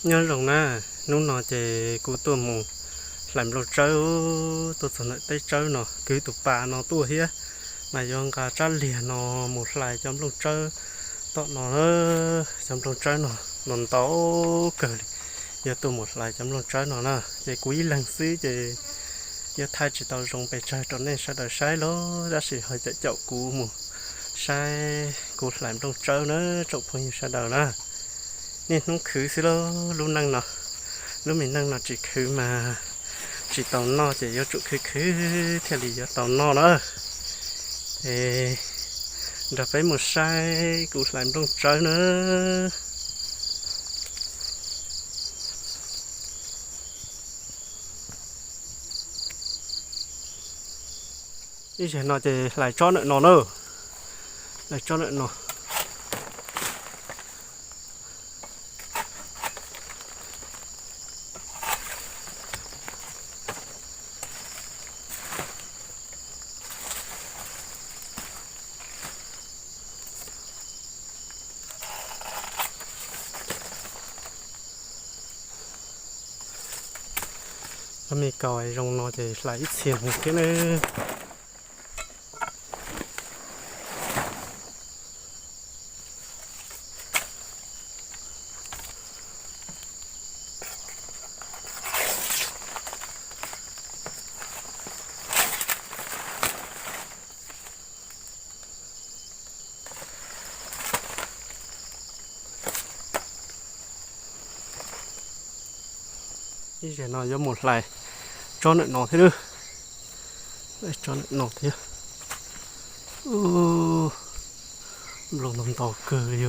Nyob zoo na, hnub no ces kuv tuaj mus hlais nplooj tsawb, tuaj txog ntawm teb tsawb no, kwv tus pas no tuaj thiab, mas yuav nqa tsab liag no mus hlais cov nplooj tsawb tom no. Cov nplooj tsawb no ntau ntau kawg li, yuav tuaj mus hlais cov nplooj tsawb no na. Ces kuv ib leeg xwb ces yuav thaij tsis tau zoo pes tsawg rau nej sawv daws saib lauj, tab sis ho caum caum kuv mus saib kuv hlais nplooj tsawb na, tsoom phooj ywg sawv daws na. Niaj hnub khwv xwb lauj, lub neej no, lub me neej no tsis khwv mas tsis tau noj, ces yuav tsum khwv khwv thiaj li yuav tau noj na. Es nrog peb mus saib kuv hlais nplooj tsawb na. Ib zaug no ces hlais tsob ntawm no na, hlais tsob ntawm no. Cov me kaus zoo no ces hlais ib txhia mus thiab na. Ib zaug no yuav mus hlais tsob ntawm no thiab, tsob ntawm no thiab. Nplooj no ntau kawg li.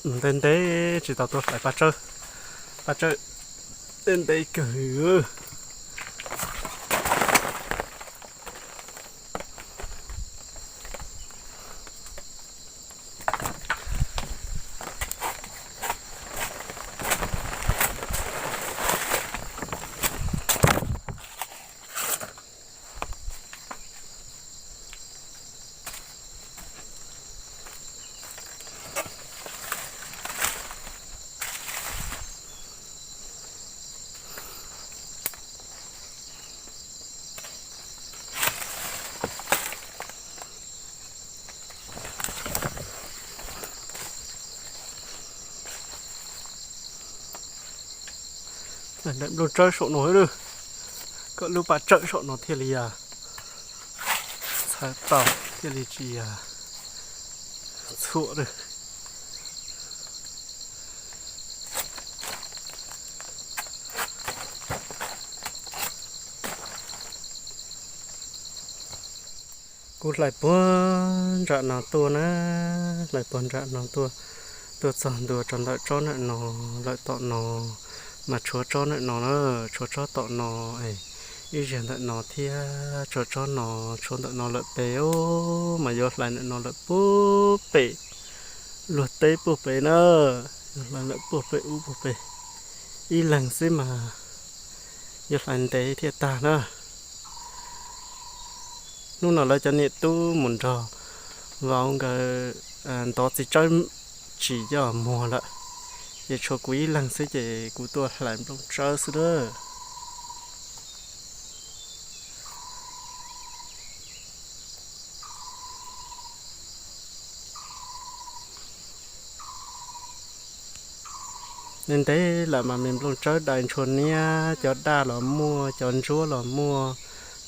Ntev ntev tsis tau tuaj hlais paj tsawb, paj tsawb ntev ntev kawg. Nplooj tsawb saum no, kom lub paj tsawb saum no thiaj li txhawv tau, thiaj li tsis txhuam lawm. Kuv hlais puag nram no tuaj na, hlais puag nram no tuaj, tuaj txog ntua rau ntawm tsob ntawm no lawm tom no, mas tshuav tsob ntawm no na, tshuav tsob tom no, ib zaug ntawm no thiab, tshuav tsob no, tshuav ntawm no lawm pem os, mas yuav hlais ntawm no lawm puag pem, luag teb puag pem na, yuav hlais lawm puag pem ub puag pem, ib leeg xwb mas yuav hlais ntev thiaj tag na. Hnub no lawv cov niam tub mus nrog vauv nkawd ntov txiv tsawb tsis coj muag lawm, ces tshuav kuv ib leeg xwb ces kuv tuaj hlais nplooj tsawb xwb na. Ntev ntev lawm mas me nplooj tsawb dais ntshua niab, cov daj los muaj, cov ntsuab los muaj,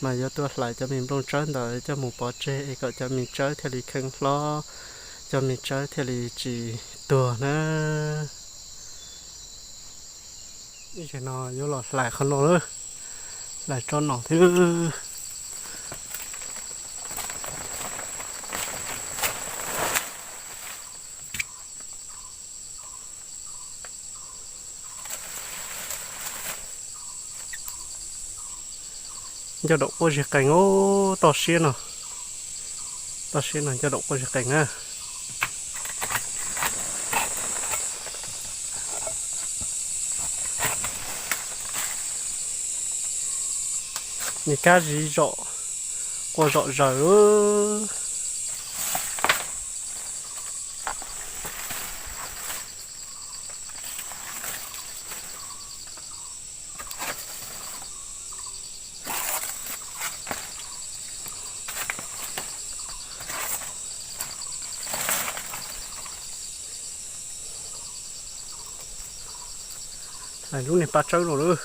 mas yuav tuaj hlais cov me nplooj tsawb ntawd coj mus pov tseg es kom cov me tsawb thiaj li kheev hlob, cov me tsawb thiaj li tsis tuag na. Ib zaug no yuav los hlais qhov no lawm, hlais tsob no thiab. Ncauj daum quaj zig qees os, toj siab no, toj siab no ncauj daum quaj zig qees na. Nws kab zig zom, quaj zom zaws. Lub niag paj tsawb no lawm.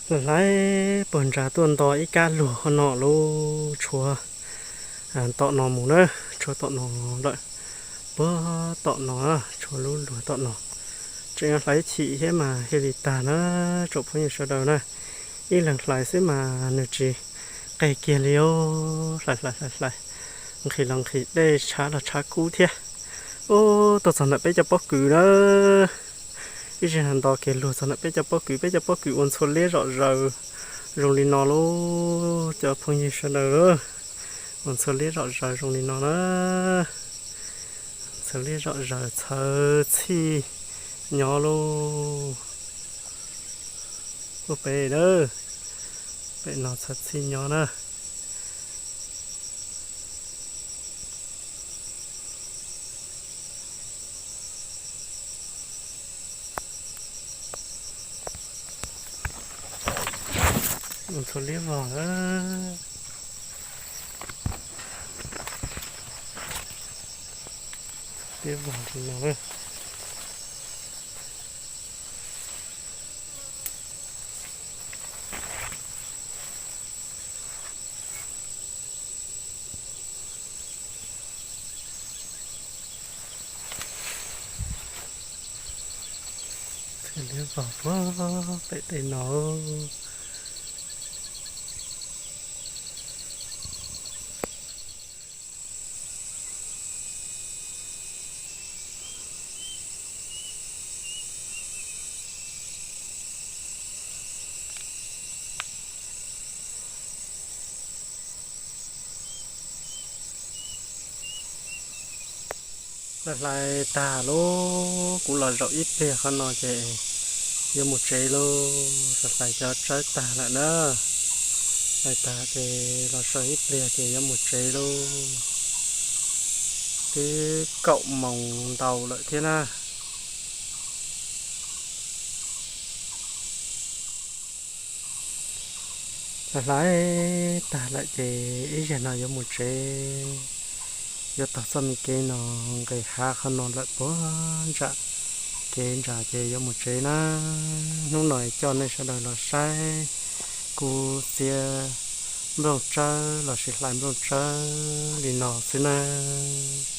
Hlais hlais puag ntsa tuaj nto ib kab luag no lub tshuav tom no mus na, tshuav tom no lawm, puag tom no, tshuav lub luag tom no. Tseem hlais chim thiab mas thiaj li tag na, tsoom phooj ywg sawv daws na. Ib leeg hlais xwb mas nws tsis qeg kiag li os, hlais hlais hlais hlais, nqhis los nqhis dej, tshav los tshav kub thiab. Ub, tuaj txog ntawm peb cov pob kws na. Ib zaug no nto kiag luag txog ntawm peb cov pob kws, peb cov pob kws ua ntxhua liab zom zaws zoo li no lauj, cov phooj ywg sawv daws. Ua ntxhua liab zom zaws zoo li no na. Ntxhua liab zom zaws txhawv txhij nyob lauj. Ub, pem, pem no txhawv txhij nyob na. Ntxhua liab vog, liab vog li no. Ntxhua liab vog puag pem tej no. Hlais hlais tag lauj, kuv los zaum ib pliag qhov no ces yuav mus tsev lauj. Hlais hlais cov tsawb tag lawm na, hlais tag ces los so ib pliag ces yuav mus tsev lauj. Twb kaum moos ntau lawm thiab na. Hlais hlais tag lawm ces ib zaug no yuav mus tsev. Yuav taug txoj me kev no nqes hav qhov no lawm puag ntsam kev ntsa ces yuav mus tsev na. Hnub no coj nej sawv daws los saib kuv txiav nplooj tsawb los sis hlais nplooj tsawb li no xwb nawb.